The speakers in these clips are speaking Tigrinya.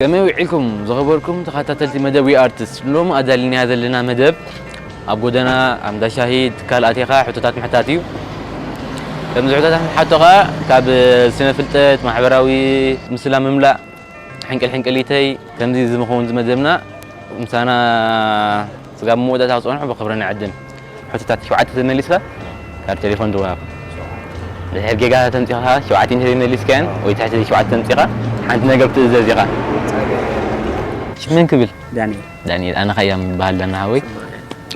ከመይ ውዒልኩም ዝኸበርኩም ተኸታተልቲ መደብ ዊ ኣርትስ? ሎም ኣዳሊናያ ዘለና መደብ ኣብ ጎደና ኣብ እንዳ ሻሂ ትካል ኣቲኻ ሕቶታት ምሕታት እዩ። ከምዚ ሕቶታት ምሓቶ ኸኣ ካብ ስነ ፍልጠት፣ ማሕበራዊ ምስላ ምምላእ፣ ሕንቅል ሕንቅሊተይ ከምዚ ዝምኸውን ዝመደብና ምሳና ስጋብ መወዳእታ ክጸንሑ ብኽብሪ ንዕድም። ሕቶታት ሸውዓተ ተመሊስካ ካብ ቴሌፎን ትወሃብ። ድሕር ጌጋ ተምጺኻ ሸውዓተ እንተ መሊስካየን ወይ ትሕቲ ሸውዓተ ተምጺኻ ሓንቲ ነገር ክትእዘዝ ኢኻ። ሽመን ክብል? ዳንኤል። ዳንኤል፣ ኣነ ኸኣ እያም በሃል ዳና ሓወይ።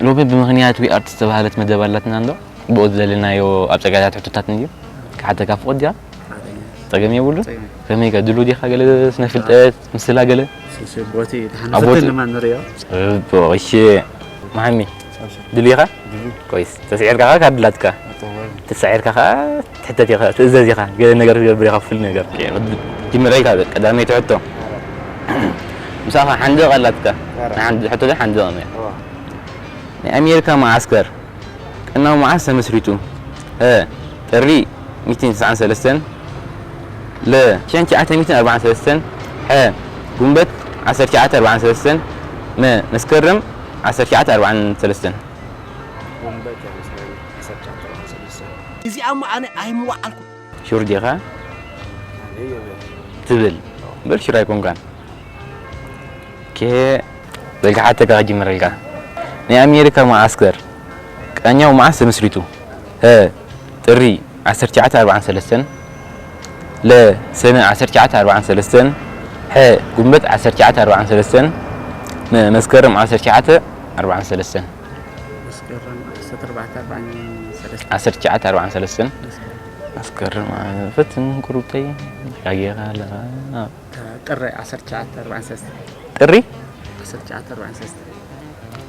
ሎሚ ብምኽንያት ዊ ኣርትስ ዝተባህለት መደብ ኣላትና እንዶ ብኡ ዘለናዮ ኣብ ጸጋታት ሕቶታት እንድዩ። ክሓተካ ፍቑድ ድያ? ጸገም የብሉን። ጸገም። ከመይ ከ ድሉ ዲኻ ገለ ስነ ፍልጠት ምስላ ገለ? እሺ፣ እሺ፣ ቦቲ ድሓን ኣቦቲ- ንፍትን ድማ ንርእዮ። እቦ፣ እሺ። መሓሚ፣ ድሉ ኢኻ? ድሉ። ኮይስ፣ ተስዒርካ ኸኣ ካርድ ኣላትካ። ኣጠወል። ተስዒርካ ኸኣ ትሕተት ኢኻ፣ ትእዘዝ ኢኻ። ገለ ነገር ትገብር ኢኻ፣ ፍሉይ ነገር። ኦኬ፣ ጅምር ኢልካ ቀዳመይቲ ሕቶ። ምሳኻ ሓንደቕ ኣላትካ። ኣረ። ናይ ሓንደ-፣ ሕቶ ዶ ሓንደቕ እያ? እዋ። ናይ ኣሜሪካ መዓስከር ቀናዊ መዓስ ተመስሪቱ? ሀ፣ ጥሪ ሚእትን ተስዓን ሰለስተን፣ ለ፣ ሽሕን ትሽዓተ ሚእትን ኣርባዓን ሰለስተን፣ ሐ፣ ጉንበት ዓሰርተ ትሽዓተ ኣርባዓን ሰለስተን፣ መ፣ መስከረም ዓሰርተ ትሽዓተ ኣርባዓን ሰለስተን። ጉንበት እያ መስለኒ፣ ዓሰርተ ትሽዓተ ኣርባዓን ሰለስተን። እዚኣ እሞ ኣነ ኣይምወዓልኩ። ሹር ዲኻ? ኣነ የበል። ትብል። እምበር ሹር ኣይኮንካን። ኦኬ፣ በልካ ሓተካ ክጅምረልካ። ናይ ኣሜሪካ መዓስከር ቀኛው መዓስ ተመስሪቱ? ሀ፣ ጥሪ ዓሰርተ ትሽዓተ ኣርባዓን ሰለስተን፣ ለ፣ ሰነ ዓሰርተ ትሽዓተ ኣርባዓን ሰለስተን፣ ሐ፣ ጉንበት ዓሰርተ ትሽዓተ ኣርባዓን ሰለስተን፣ መ፣ መስከረም ዓሰርተ ትሽዓተ ኣርባዓን ሰለስተን። መስከረም ዓሰርተ ኣርባዕተ ኣርባዓን ሰለስተን። ዓሰርተ ትሽዓተ ኣርባዓን ሰለስተን። መስከረም። ኣስገርም፣ አ፣ ፈትን ቁሩብተይ፣ ጋጌኻ ኣለኻ። ጥሪ ዓሰርተ ትሽዓተ ኣርባዓን ሰለስተ። ጥሪ? ዓሰርተ ትሽዓተ ኣርባዓን ሰለስተ።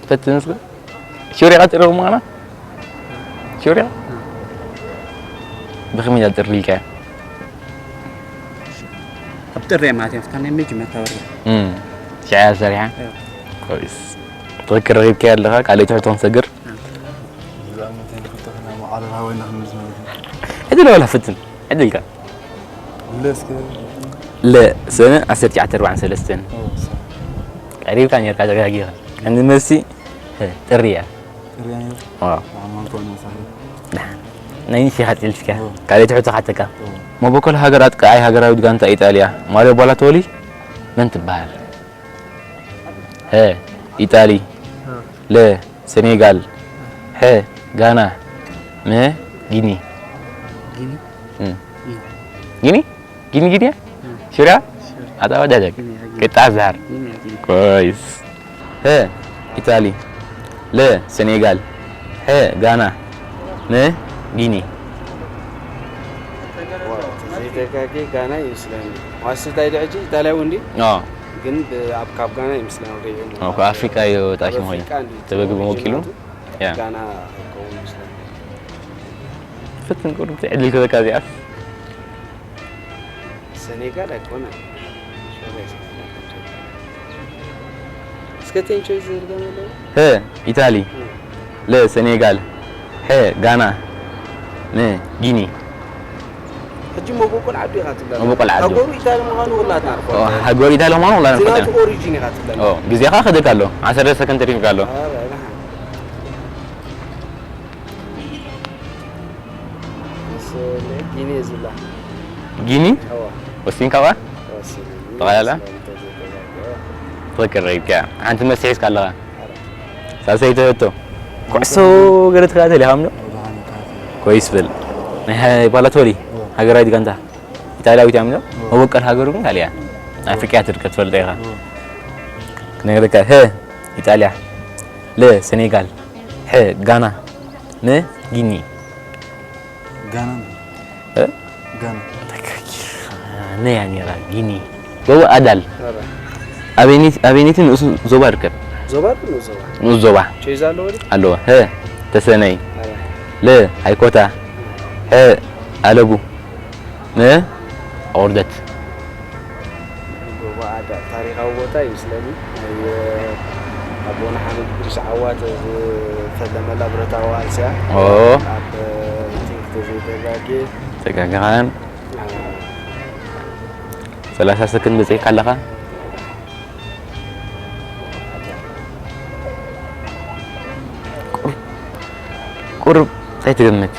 ፈትን እስከ። ሹር ኢኻ ጥሪ ምዃና? ሹር ኢኻ? እ። ብኸመይ ኢላ ጥሪ ኢልካያ? ኣብ ጥሪ እየ ማለት እየ፣ ፍታን ናይ መጀመርታ ወርሒ። እም። ሽዓ እያ ሰሪሓ? እዮ። ኮይስ። ትኽክል ረኺብካያ ኣለኻ፣ ካልኣይቲ ሕቶ ክንሰግር። እ። ዕድል ዋላ ፈትን። ዕድልካ። ለ እስከ። ለ፣ ሰነ ዓሰርተ ትሽዓተ ኣርባዓን ሰለስተን። ኦ፣ ሰ- ቀሪብካ ኔርካ፣ ተጋጊኻ። ቀንዲ መልሲ፣ ሀ፣ ጥሪ እያ። ጥሪ እያ ኔሩ? ዋ። ኣማን ኮን መሳሪ። ዳ። ናይ ንሽኻ ጥልፍካ። ኦ። ካልኣይቲ ሕቶ ክሓተካ። ኦ። መበቆል ሃገር ኣጥቃዓይ ሃገራዊት ጋንታ ኢጣልያ፣ ማሪዮ ባላቶሊ መን ትበሃል? ሀ፣ ኢጣሊ። እ። ለ፣ ሰኔጋል። ሐ፣ ጋና። መ፣ ጊኒ። ጊኒ? እም። ጊኒ። ጊኒ? ጊኒ፣ ጊኒ እያ? እም። ሹር እያ? ሹር። ኣታ ወዳደግ። ጊኒ እያ፣ ጊኒ። ቅጣ ዛር። ጊኒ እያ፣ ጊኒ። ኮይስ። ሀ፣ ኢታሊ። ለ፣ ሰኔጋል። ሐ፣ ጋና። መ፣ ጊኒ። ዋ፣ ዘይተጋጌ ጋና ይመስለኒ። ዋስታይ ዶ ሕጂ ኢጣልያ እውን ድዩ? ኣዎ። ግን ብ-፣ ኣብ ካብ ጋና ይመስለኒ ሪኦ። ኣዎ፣ ካብ ኣፍሪቃ እዩ ወጣሽ ኣብ መሆን። ኣፍሪቃ እንዲ ተበግቡ ወኪሉ። ምክንያቱ ያ። ጋና ክኸውን ይመስለኒ። ፍትን ቁርብ ዕድል ክበካ እዚኣስ። ሰኔጋል ኣይኮነን። እስከ ቴንቾ ይዘርገመለይ። ሀ፣ ኢታሊ። እ። ለ፣ ሰኔጋል። ሐ፣ ጋና። መ፣ ጊኒ። ሕጂ መበቆል ዓዱ ኢኻ ትብለና። መበቆል ዓዱ። ሃገሩ ኢታሊ ምዃኑ ኩላትና ንፈልጦ። ኦ፣ ሃገሩ ኢታሊ ምዃኑ ኩላትና እዚ ንፈልጦ። ናቱ ኦሪጂን ኢኻ ትብለና። ኦ፣ ግዜኻ ክድካ ኣሎ። ዓሰርተ ሰከንድ ተሪፍካ ኣሎ። ኣረ፣ ደሓን። ምስ ጊኒ እየ ዝብላ። ጊኒ? እዋ። ወሲንካ ባ? ወሲነ። ጠቕላላ? ትኽክል ረኪብካ። ሓንቲ መልሲ ሒዝካ ኣለኻ። ኣረ። ሳልሰይቲ ሕቶ። ኩዕሶ ገለ ትከታተል ኢኻ እምዶ? ኮይስ በል። ናይ ሃ-፣ ባላቶሊ፣ እዎ። ሃገራዊት ጋንታ። ኢጣልያዊት እያ እምዶ? እዎ። መበቆል ሃገሩ ግን ካልእ እያ። ኣፍሪቃ እያ ትርከብ፣ ትፈልጦ ኢኻ። እዎ። ክነግረካ፣ ሀ፣ ኢጣልያ። ለ፣ ሰኔጋል። ሐ፣ ጋና። መ፣ ጊኒ። ጋና ነው። እ? ጋና። ነያ ኔራ፣ ጊኒ። ጎቦ ኣዳል። ኧረ። ኣበይኒት-፣ ኣበይኒትን ንኡስ ዞባ ይርከብ? ዞባ ዶ ንኡስ ዞባ? ንኡስ ዞባ። ቼዝ ኣለዎ ድዩ? ኣለዎ። ሀ፣ ተሰነይ። ኧረ። ለ፣ ሃይኮታ። ሐ፣ ኣለቡ። መ፣ ኣቑርደት። ጎቦ ኣዳል ታሪኻዊ ቦታ ይመስለኒ። ናይ ኣቦና ሓመድ እድሪስ ዓዋተ ዝፈለመላ ብረታዊ ቃልሲ እያ። ኦ። ኣብ፣ እቲ ተዘይተጋጌ። ተጋጊኻን። አ። ሰላሳ ሰከንድ በጺሕካ ኣለኻ። ቁሩብ እንታይ ትግምት?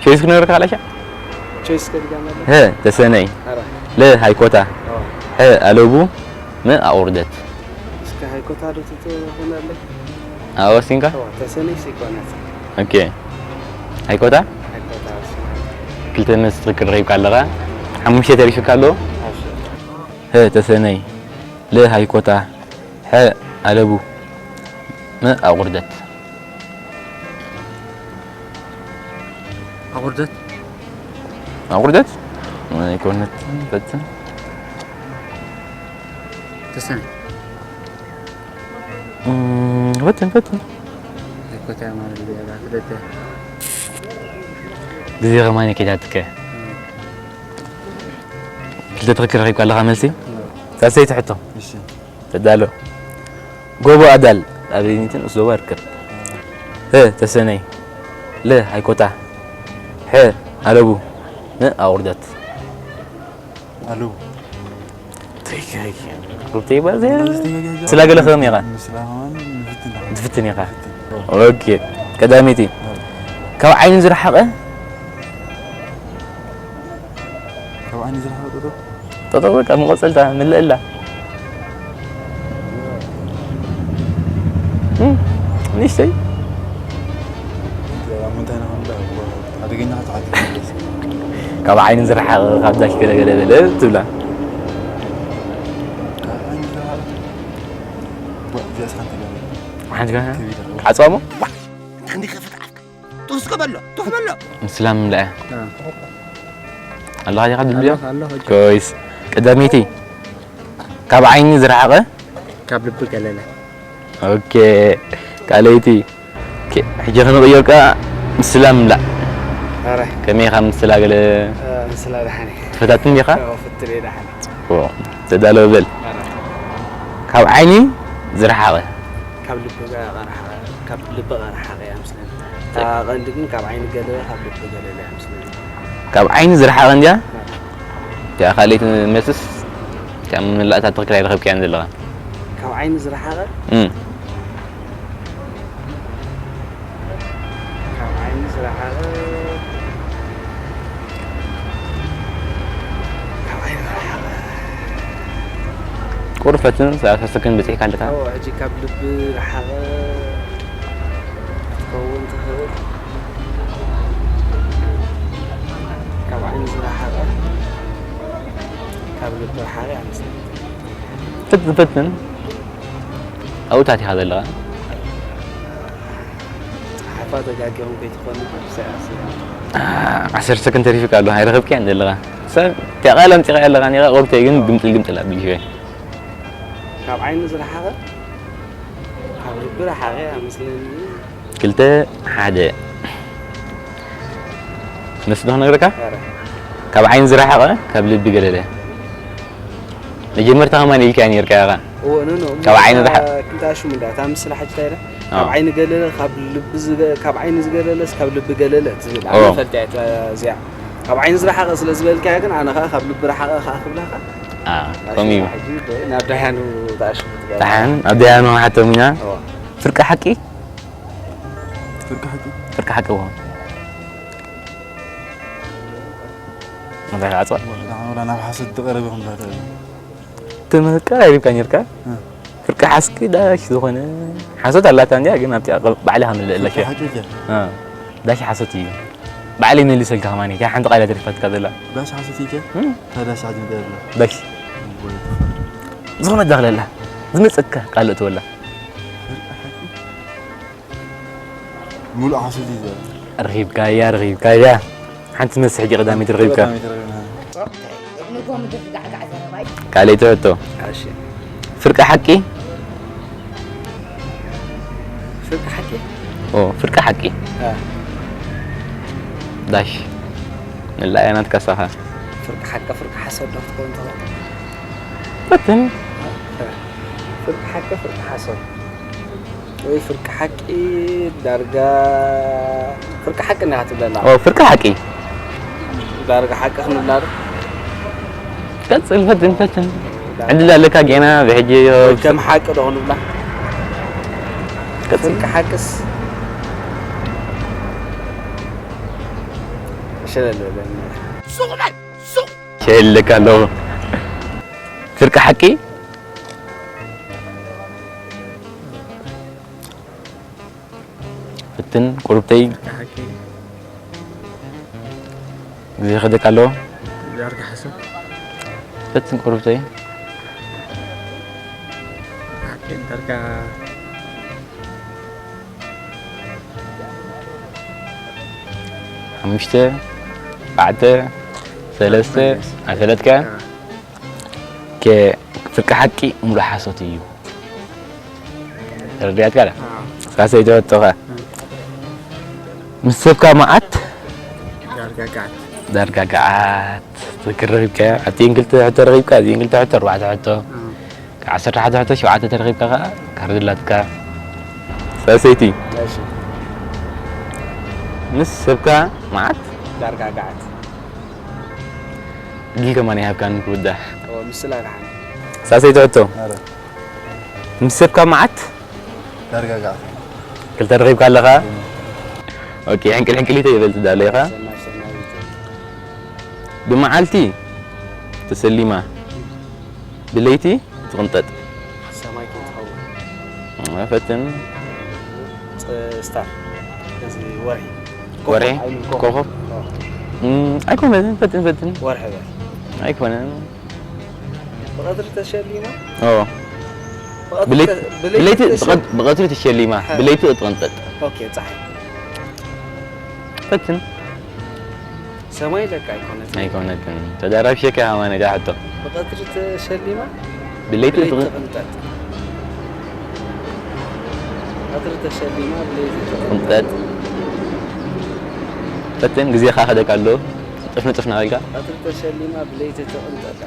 ሸይስ ክነግረካ ኣለሻ? ቸይስ ከድጋመለ። ሀ ተሰነይ። ኣራ። ለ ሃይኮታ። ኣዎ። ሐ ኣለቡ። መ ኣቑርደት። እስከ ሃይኮታ ዶ ትትኾነለ? ኣዎ፣ ሲንካ? ኣዎ፣ ተሰነይ ሲኮነት። ኦኬ። ሃይኮታ? ሃይኮታ ሲኮነት። ክልተ መልሲ ትኽክል ረኺብካ ኣለኻ። ሓሙሽተ ተሪፉካ ኣሎ። እሺ። ሀ ተሰነይ። ለ ሃይኮታ። ሐ ኣለቡ። መ ኣቑርደት። ኣቑርደት። ኣቑርደት? ኣይኮነት። ፈትን። ተሰነ። እም፣ ፈትን፣ ፈትን። ኣይኮታ ማለት ሌላ ክልተ። ግዜ ከማን ከይዳትከ። እም። ክልተ ትኽክል ረኺብካ ኣለኻ መልሲ? እም። ሳልሰይቲ ሕቶ። እሺ። ተዳሎ። ጎቦ ኣዳል ኣበይነይትን ንኡስ ዞባ ይርከብ? ሀ ተሰነይ። ለ ሃይኮታ። ሐ ኣለቡ። መ ኣቑርደት። ኣለቡ። ትክክል። ሩብተይ ባዘ። ስላ ገለ ከም ኢኻ? ምስላ ከማን ንፍትን ኢና። ትፍትን ኢኻ? ንፍትን። ኦኬ። ቀዳመይቲ። ኣዎ። ካብ ዓይኒ ዝረሓቐ? ካብ ዓይኒ ዝረሓቐ ጠጠው? ጠጠው በቃ መቐጸልታ ምልእላ። እም፣ ንእሽተይ። ኣብ ምንታይ ኢና ክንብላ? ሓደገኛ ክትሓት። ካብ ዓይኒ ዝረሓቐ ካብ ዳሽ ገለ ገለ በለ ትብላ። ካብ ዓይኒ ዝረሓቐ? ዋ፣ እዚኣ ስኻ እንታይ ገለ? ሓንቲ ገለ? ከቢድ ኣለዋ። ዓጽዋ እሞ? ዋ፣ እንታይ ክንዲ ከፍት ኣፍካ? ጡፍ እስከ በሎ፣ ጡፍ በሎ። ምስላ ምልኣ። እ። ኣለኻ ዲኻ ድልድያ? ኣለኹ፣ ኣለኹ፣ ሕጂ። ኮይስ። ቀዳመይቲ፣ ካብ ዓይኒ ዝረሓቐ? ካብ ልቢ ገለለ። ኦኬ። ካልኣይቲ፣ ኦኬ፣ ሕጂ ክንቕይር ከኣ ምስላ ምምላእ። ኣረ። ከመይ ኢኻ ምስላ ገለ እ፣ ምስላ ደሓን እየ። ትፈታትን ዲኻ? ኣዎ፣ ፍትን እየ ደሓን። ኦ፣ ተዳለወ በል። ኣረ። ካብ ዓይኒ ዝረሓቐ? ካብ ልቢ ቀ-፣ ቀረሓ-፣ ካብ ልቢ ቀረሓቐ እያ ምስለኒ። እታ ቀንዲ ግን ካብ ዓይኒ ገለ፣ ካብ ልቢ ገለ እያ ምስለኒ። ካብ ዓይኒ ዝረሓቐ እንድያ? ኣረ። እቲኣ ካልኣይቲ መልስስ፣ እቲኣ መላእታ ትኽክል ኣይረኸብካያን ዘለኻ። ካብ ዓይኒ ዝረሓቐ? እም። ካብ ዓይኒ ዝረሓቐ፣ ካብ ዓይኒ ዝረሓቐ። ቁሩብ ፈትን፣ ሰላሳ ሰከንድ በጺሕካ ኣለካ። እዎ፣ ሕጂ ካብ ልቢ ረሓቐ ክትከውን ትኽእል። ካብ ዓይኒ ዝረሓቐ፣ ካብ ልቢ ረሓቐ እያ መስለኒ። ፈትን፣ ፈትን። ኣብኡ ታቲኻ ዘለኻ። ሓፋ ተጋጊኹም ከይትኾኑ ኢሳያስ። ዓ-፣ ዓሰርተ ሰከንድ ተሪፉካ ኣሎ፣ ኣይረኸብካያን ዘለኻ። ሰብ፣ እቲኣ ቃል ኣምጺኻ ኣለኻ፣ ኔራ ቆርተይ ግን ግምጥል ግምጥል ኣቢልሽ ወይ። ካብ ዓይኒ ዝረሓቐ፣ ካብ ልቢ ረሓቐ እያ መስለኒ። ክልተ፣ ሓደ። ንስ ዶ ክነግረካ? ኧረ። ካብ ዓይኒ ዝረሓቐ፣ ካብ ልቢ ገለለ። መጀመርታ ከማን ኢልካያ ኔርካ ኢኻ። እዎ፣ ኖ፣ ኖ፣ ካብ ዓይኒ እታ ዝሓ-፣ ክልተ ሽሙ እንዳ፣ እታ ምስላ ሕጂ እንታይ ኢላ? ኣዎ። ካብ ዓይኒ ገለለ፣ ካብ ልቢ ዝገ-፣ ካብ ዓይኒ ዝገለለስ ካብ ልቢ ገለለ ትብል። ኣነ እዎ። ፈልጠያ እታ እዚኣ። ካብ ዓይኒ ዝረሓቐ ስለ ዝበልካያ ግን ኣነ ኸኣ ካብ ልቢ ረሓቐ ኸኣ ክብላ ኸኣ። ኣዎ፣ ኣሽሙ ከምኡ እዩ። ሕጂ ዶ-፣ ናብ ደሓኑ እታ ሽሙ ትገባ። ደሓን፣ ኣብ ደሓኑ ሓቶም ኢና። እዎ። ፍርቂ ሓቂ? ፍርቂ ሓቂ? ፍርቂ ሓቂ እዎ። እንታይ ክዓጽዋ? ወላ፣ ወላ ናብ ሓሶት ዝቐረበ ከም ዛተ። ተመቀራሪብካ ኔርካ? እ። ፍርቂ ሓስኪ ዳሽ ዝኾነ ሓሶት ኣላታ እንድያ፣ ግን ኣብቲ ኣቐ-፣ ባዕልኻ ምልእለሽ። ፍርቂ ሓቂ እያ። እ። ዳሽ ሓሶት እዩ። ባዕለይ መሊሰልካ ከማን እያ ሓንቲ ቃል ተሪፋትካ ዘላ። ዳሽ ሓሶት እያ? እ። እታ ዳሽ ዓዲ እንታይ ኣላ? ዳሽ። ወይ ዝኾነ ዳኽለላ። ዝመጸካ ቃል እትወላ። ፍርቂ ሓቂ? ሙሉእ ሓሶት እዩ ዘርኢ። ረኺብካያ፣ ረኺብካያ። ሓንቲ መልሲ ሕጂ ቀዳመይቲ ረኺብካ። ቀዳመይቲ ረኺብና። ንጎ ምድር ጋዕጋዕ ዘረባይ። ካልኣይቲ ሕቶ። እሺ። ፍርቂ ሓቂ? ፍርቂ ሓቂ? ኦ፣ ፍርቂ ሓቂ። አ። ዳሽ። ንላያ ናትካ ሳኻ። ፍርቂ ሓቂ፣ ፍርቂ ሓሶት ዶ ክትከውን ትኽእል? ፈትን። ፍርቂ ሓቂ፣ ፍርቂ ሓሶት። ወይ ፍርቂ ሓቂ ዳርጋ ፍርቂ ሓቂ እንዲኻ ትብለና። ኦ፣ ፍርቂ ሓቂ። ዳርጋ ሓቂ ክንብላ ዶ? ቀጽል፣ ፈትን፣ ፈትን። ዳርጋ ዕድል ኣለካ ጌና፣ ብሕጂ ወይ ከም ሓቂ ዶ ክንብላ? ቀጽል። ፍርቂ ሓቅስ ሸለል በለኒ። ሸለካ ኣለኹ። ፍርቂ ሓቂ ፍትን ቁሩብተይ። ግዜ ከደካ ኣለዎ። ዳርጋ ሓሰብ። ፈትን ቁሩብተይ። ዳርጋ ሓሙሽተ ኣርባዕተ ሰለስተ ኣይፈለጥካ። ፍርቂ ሓቂ ሙሉእ ሓሶት እዩ። ተረዲኣትካ ዳ? ሳሰይ ተወጥኻ ምስ ሰብካ መዓት ዳርጋጋዓት ዳርጋጋዓት ትክረብካ ኣብቲ እንክልተ ሕቶ ረኺብካ እዚ እንክልተ ሕቶ ኣርባዕተ ሕቶ ዓሰርተ ሓደ ሕቶ ሸውዓተ ተረኺብካ ከዓ ካርድላትካ ሳሰይቲ ምስ ሰብካ መዓት ዳርጋጋዓት ድል ከማን ይሃብካን ክውዳእ ምስላ ዳሓን ሳሰይቲ ሕቶ ምስ ሰብካ መዓት ዳርጋ ጋዕ ክልተ ረኺብካ ኣለኻ ኦኬ ሕንቅል ሕንቅሊተ ይበልጥ ዳለ ኢኻ ብመዓልቲ ተሰሊማ ብለይቲ ትቕንጠጥ ሰማይ ክትኸውን ፈትን ስታር እዚ ወርሒ ወርሒ ኮኸብ ኣይኮነትን ፈትን ፈትን ወርሒ በል ኣይኮነን ብቐትሪ ተሸሊማ ብለይቲ ብቐትሪ ተሸሊማ ብለይቲ እትቕንጠጥ ኦኬ ፀሓይ ፈትን ሰማይ ለካ ኣይኮነትን ኣይኮነትን ተዳራብ ሸካ ሃማነ ዳ ሕቶ ብቐትሪ ተሸሊማ ብለይቲ ትቕንጠጥ ቀትሪ ተሸሊማ ብለይቲ ትቕንጠጥ ፈትን ግዜኻ ከደካ ኣሎ ጥፍ ንጥፍ ናበልካ ቀትሪ ተሸሊማ ብለይቲ ትቕንጠጥ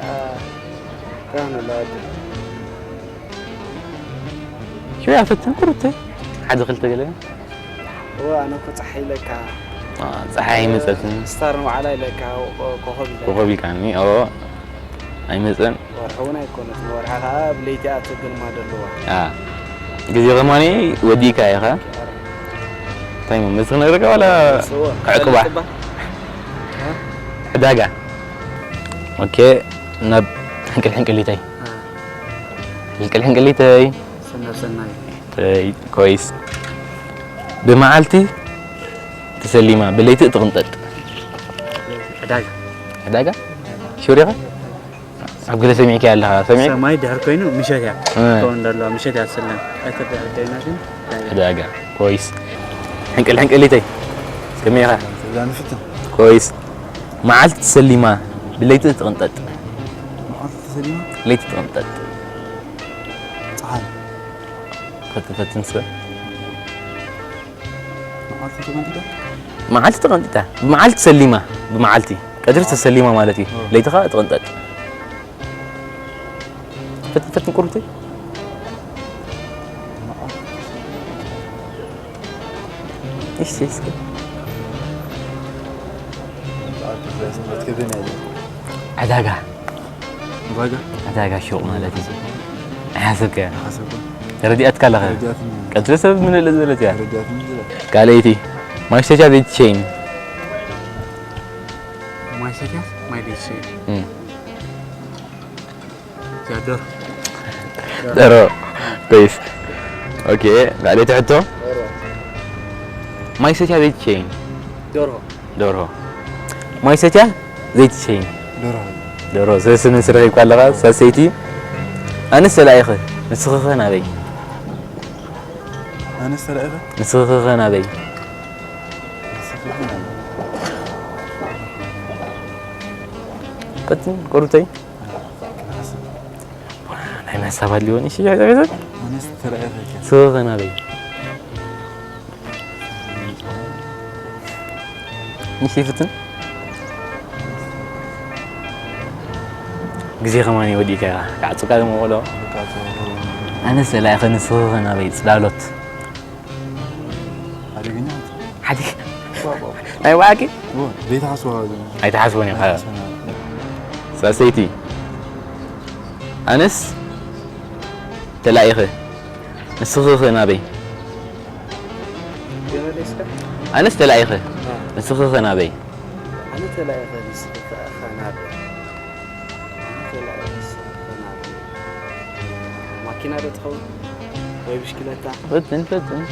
ራህን ኣለዋደ ሽያ ፈትን ቁርብተይ ሓደ ክልተ ገለ እወ ኣነ እኮ ፀሓይ ኢለካ ፀሓይ ኣይመፀትን ስታር ንባዕላ ኢለካ ኮኸብ ኢለ ኮኸብ ኢልካኒ ኦ ኣይመፀን ወርሒ እውን ኣይኮነት ንወርሒ ከዓ ኣብ ለይቲ ኣትግርማ ደለዋ ግዜ ከማኒ ወዲእካ ኢኻ እንታይ መመስ ክነግረካ ዋላ ክዕቅባ ዕዳጋ ኦኬ ናብ ሕንቅል ሕንቅሊተይ ሕንቅል ሕንቅሊተይ ሰናብ ሰናይ ተይ ኮይስ ብመዓልቲ ተሰሊማ ብለይቲ እትቕንጠጥ ዕዳጋ ዕዳጋ ሹሪኻ ኣብ ገለ ሰሚዕካ ኣለኻ ሰሚዕ ሰማይ ድሕር ኮይኑ ምሸት እያ ትኸውን ዘለዋ ምሸት እያ ትስለም ቀትር ድሕር ኮይና ግን ዕዳጋ ኮይስ ሕንቅል ሕንቅሊተይ ከመይ ኢኻ ንፍትን ኮይስ መዓልቲ ተሰሊማ ብለይቲ ትቕንጠጥ መዓልቲ ተሰሊማ ለይቲ ትቕንጠጥ ፀሓይ ፈትን ፈትን ስለ መዓልቲ ተቐንጢጣ መዓልቲ ተቐንጢጣ ብመዓልቲ ሰሊማ ብመዓልቲ ቀድሪ ተሰሊማ ማለት እዩ ለይቲ ከዓ ትቕንጠጥ ፈትን ፈትን ቁርብተይ እሺ እስኪ ዕዳጋ ዋጋ ዕዳጋ ሹቕ ማለት እዩ ሓሰብከ ሓሰብኩ ተረዲኣትካ ኣለኸ ረዲኣትኒ ቀድሪ ሰብ ምንልእ ዝበለት እያ ረዲኣትኒ ዝለ ካልኣይቲ ማሽተቻ ቤት ሸይን ማይ ሰትያስ ማይ ቤት ሸይን ያደር ደሮ ኮይስ ኦኬ ካልኣይቲ ሕቶ ማይ ሰትያ ቤት ሸይን ደርሆ ደርሆ ማይ ሰትያ ዘይቲ ሸይን ደርሆ ደሮ ሰስምን ስረኺብካ ኣለኻ ሳሰይቲ ኣነስ ተላኢኸ ንስኽኸ ናበይ ኣነስ ተላኢኸ ንስኽኸ ናበይ ቀጥን ቁርብተይ ናይ መሳብ ኣልዮን እሺ ያዘገዘ ኣነስ ተላኢኸ ስኽኸ ናበይ ንሽፍትን ግዜ ከማን ወዲእካ ኢኻ ክዓጹካ ዝመቕሎ ኣነ ሰላኢ ኸንስኽኸ ናበይ ጽላሎት ሓደገኛ ሓዲ ናይ ባዕቂ ዘይተሓስዋ ኣይተሓስቦን ኢኻ ሳሰይቲ ኣነስ ተላኢኸ ንስኽኸ ናበይ ኣነስ ተላኢኸ ንስኽኸ ናበይ ተላኢኸ ንስኺ ከኣ ኻናበ? ተላኢኸ ንስኺ ኻናበ? ማኪና ዶ ትኸውን? ወይ ብሽክለታ? ፈትን ፈትን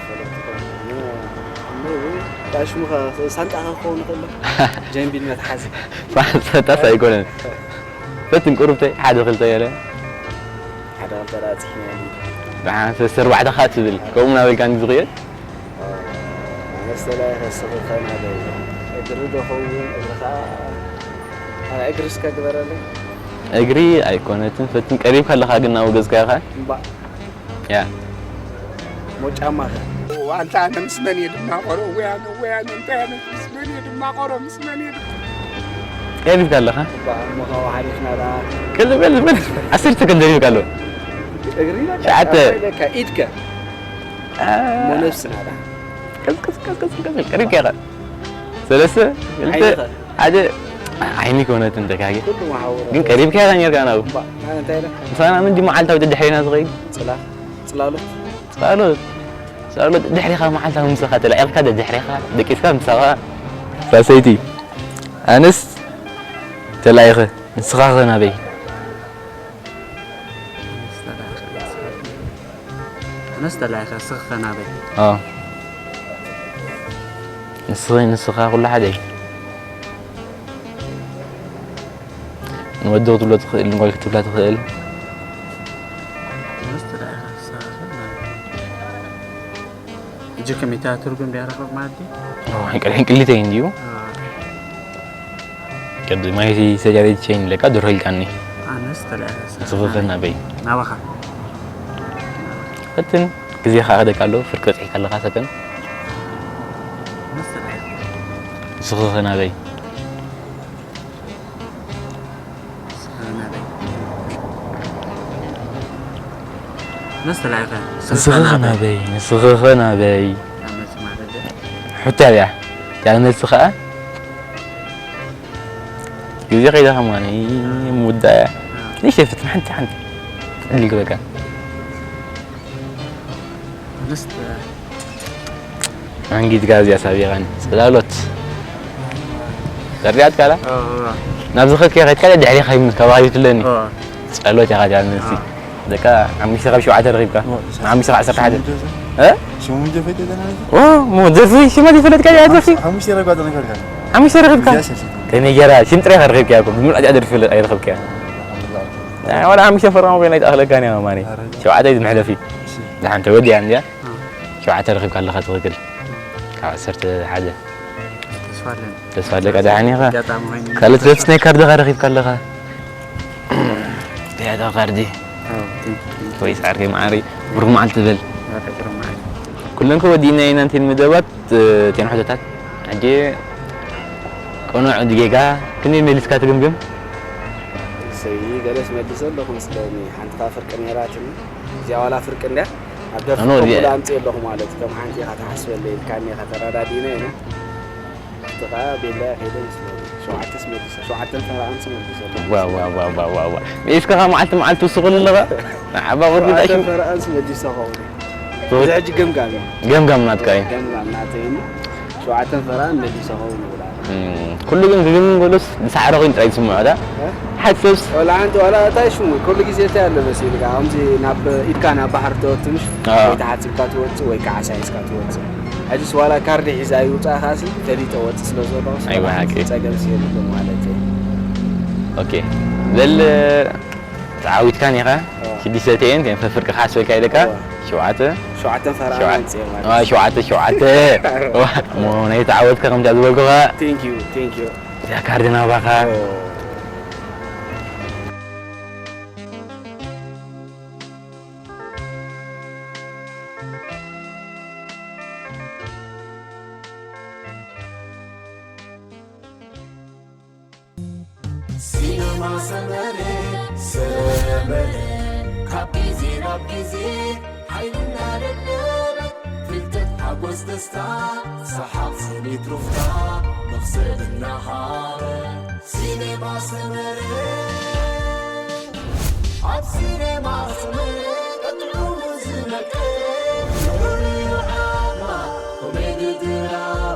ፈለጥኩ። እሞ እውን ሽሙ ኸ ሳንጣ ኸ ክኸውን ይኽእል ዶ? ጀንቢል መትሓዚ። ሳንጣስ ኣይኮነን። ፈትን ቁሩብተይ ሓደ ክልተ ገለ ሓደ ክልተ ዳኣ ጽሒና ኢና። ብሓንሳብ ሰለስተ ኣርባዕተ ኸኣ ትብል ከምኡ ናበልካ እንዲ ዝኽእል መሰለ ከስኽኸና ዶ እግሪ ዶ ኸውን እግሪ ኸዓ ኣነ እግሪ እስከ ግበረለይ እግሪ ኣይኮነትን ፈትን ቀሪብካ ኣለኻ ግን ናብ ገዝካ ኢኻ እምባእ ያ ሞ ጫማ ኸ ዋንታ ኣነ ምስ መን እየ ድማቆሮ ወያነ ወያነ እንታይ ኣነ ምስ መን እየ ድማቆሮ ምስ መን እየ ቀሪብካ ኣለኻ እምባእ እሞ ኸዓ ሓሊፍና ደኣ ቀልብ ቀልብ ቀልብ ዓሰርተ ሰከንድ ደሪብካ ኣሎ እግሪ ኢለካ ሸዓተ። ጫማ ኢለካ ኢድከ ሞ ነብስና ደኣ ቀስ ቀስ ቀስ ቀስ ቀስ ቀስ ቀሪብካ ኢኻ ሰለስተ ክልተ ዓይንኸ ሓደ ዓይኒ ኮነትን ደጋጊ ኩሉ መሓውረ ግን ቀሪብካ ኢኻ ኔርካ ናብኡ እምባእ ኣነ እንታይ ኢለ ምሳና ምንዲ መዓልታዊ ደድሕሬና ዝኸይድ ጽላ ጽላሎት ጸሎት ጸሎት ድሕሪኻ መዓልታዊ ምሳኻ ተላኢኽካ ደድሕሪኻ ደቂስካ ምሳኻ ሳሰይቲ ኣነስ ተላኢኸ ንስኻ ኸ ናበይ ኣነስ ተላኢኸ ስኽኸ ናበይ ኣዎ ንስኺ ንስኻ ኩሉ ሓደ እዩ ንወዲ ክትብሎ ትኽእል ንጓል ክትብላ ትኽእል ኣነስ ተላኢኸ ስኽኸ ናበይ ሕጂ ከመይ ትርጉም ድያ ረኽብ ማለት እዩ ሕንቅል ሕንቅሊተይ እንድዩ ቅድማይ ሰጃሪት ሸይን ለካ ድሮ ኢልካኒ ኣነስ ተላኢኸ ስኽኸ ንስኺ ኸ ናበይ ናባኻ ፈትን ግዜኻ ክደካ ኣሎ ፍርቂ በፂሕካ ኣለኻ ሰከን ኣነስ ተላኢኸ ንስኺ ኸ ናበይ ኣነስ ተላኢኸ ንስኺ ኸ ናበይ ንስኺ ኸ ናበይ ናመስ ማለት ሕቶ ኣብያ ያለ መልሲ ኸዓ ግዜ ከይዳ ከማኒ ምውዳያ ንሸፍት ሓንቲ ሓንቲ ዕድል ግበካ ኣነስ መንጊድ ጋዝ ያሳቢራን ጽላሎት ዘርያት ካላ ናብዚ ኸድካ ኸድካ ድሕሪ ኸይም ከባቢ ትለኒ ጸሎት ኢኻ ጃል ንሲ ደቃ ሓሙሽተ ካብ ሸውዓተ ረኺብካ ሓሙሽተ ካብ ዓሰርተ ሓደ እ ሽሙ እንጀ ፈይተ ተናለ ኦ ሞ ደርፊ ሽመት ይፈለጥካ ያ ደርፊ ሓሙሽተ ረጓ ተነገርካ ሓሙሽተ ረኺብካ ከመይ ገይራ ሽም ጥራይ ኸ ረኺብካ እኮ ብምልኣት እያ ደርፊ ኣይረኸብካ ወላ ሓሙሽተ ፈራሙ ኮይና ይተኣኽለካ ያ ማኒ ሸውዓተ እዩ ዝምሕለፊ ደሓን ተወዲያ እንድያ ሸውዓተ ረኺብካ ኣለኻ ትኽክል ካብ ዓሰርተ ሓደ ተስፋ ኣለኒ ተስፋ ኣለካ ደሓን ኢኻ ኣጋጣሚ ኮይኑ ካልኦት ረብስ ናይ ካርድኻ ረኺብካ ኣለኻ ያታ ካርዲ ኣዎ፣ ቴንክ ዩ፣ ቴንክ ዩ። ወይ ጻዕርከይ መዓሪ ብሩኽ መዓልቲ ትብል ኣረ፣ ግርም መዓልቲ። ኩለን ከ ወዲእና ኢና እንትን መደባት እተን ሕቶታት ሕጂ ቅኑዕ ጌጋ ክንደይ መሊስካ ትግምግም እሰይ፣ ገለስ መልሰ ኣለኹ መስለኒ። ሓንቲ ካ ፍርቂ ነይራትኒ። እዚኣ ዋላ ፍርቂ እንድያ ኣብ ደርፊ ኣኖ፣ እዚኣ- ከምኡ ኣምፅእ ኣለኹ ማለት እዩ። ከም ሓንቲ ኢኻ ትሓስበለይ ኢልካኒ ኢኻ ተረዳዲእና ኢና። እቲ ኸዓ ቤላ ከይደ መስለኒ። ሸውዓተስ መሊሰ፣ ሸውዓተን ፈረቓንስ መሊሰ ኣለኹ። ዋው ዋው ዋው ዋው ዋው ዋው። እስከ ካብ መዓልቲ መዓልቲ ውስኹሉ ኣለኻ ንዓባ ቁርቢ ሸውዓተን ዳሽሙ ፈረቓንስ መሊሰ ኸውን። እዚ ሕጂ ገምጋም እዩ። ገምጋም ናትካ እዩ ገምጋም ናተይ እዩ። ሸውዓተን ፈረቓን መሊሰ ኸውን ይብላ። እም፣ ኩሉ ግን ግግም በሉስ ንሳዕሪ ኮይኑ ጥራይ ዝስምዖ ዳ ሓሰብስ ወላ ሓንቲ ዋላ እንታይ ሽሙ ኩሉ ግዜ እንታይ ኣሎ መሲልካ ከምዚ ናብ ኢድካ ናብ ባሕሪ ተወትምሽ ኣዎ። ወይ ተሓፂብካ ትወፅእ ወይ ከዓ ሳይንስካ ትወፅእ ሕጅስ ዋላ ካርዲ ሒዛ ይውፃእኻሲ ፈሊጠ ወፅእ ስለ ዘለኹ ኣይዋ፣ ሓቂ። ፀገምሲ የብሉ ማለት እዩ ኦኬ በል ተዓዊትካን ኢኻ ኣዎ። ሽዱሽተ ተየን ከም ፈፍርቂ ሓስበልካ ኢለካ ኣዎ። ሸውዓተ ሸውዓተን ፈረቓን ሸውዓተ ኣምፅእ ማለት ኣዎ፣ ሸውዓተ ሸውዓተ ዋ፣ እሞ ናይ ተዓወትካ ከምታ ዝበልኩኻ ቴንክ ዩ ቴንክ ዩ እዛ ካርድና ባኻ ኦ። ሲነማ ሰመረ ሰመረ ካብ ግዜ ናብ ግዜ ሓይልና ደደበ ፍልጠት ሓጎስ ደስታ ሰሓቕ ስኒት ሩፍታ መኽሰብ እናሃበ ሲነማ ሰመረ ኣብ ሲነማ ሰመረ ቀጥዑ ዝመቀ ፍሉይ ዓማ ኮሜዲ ድራማ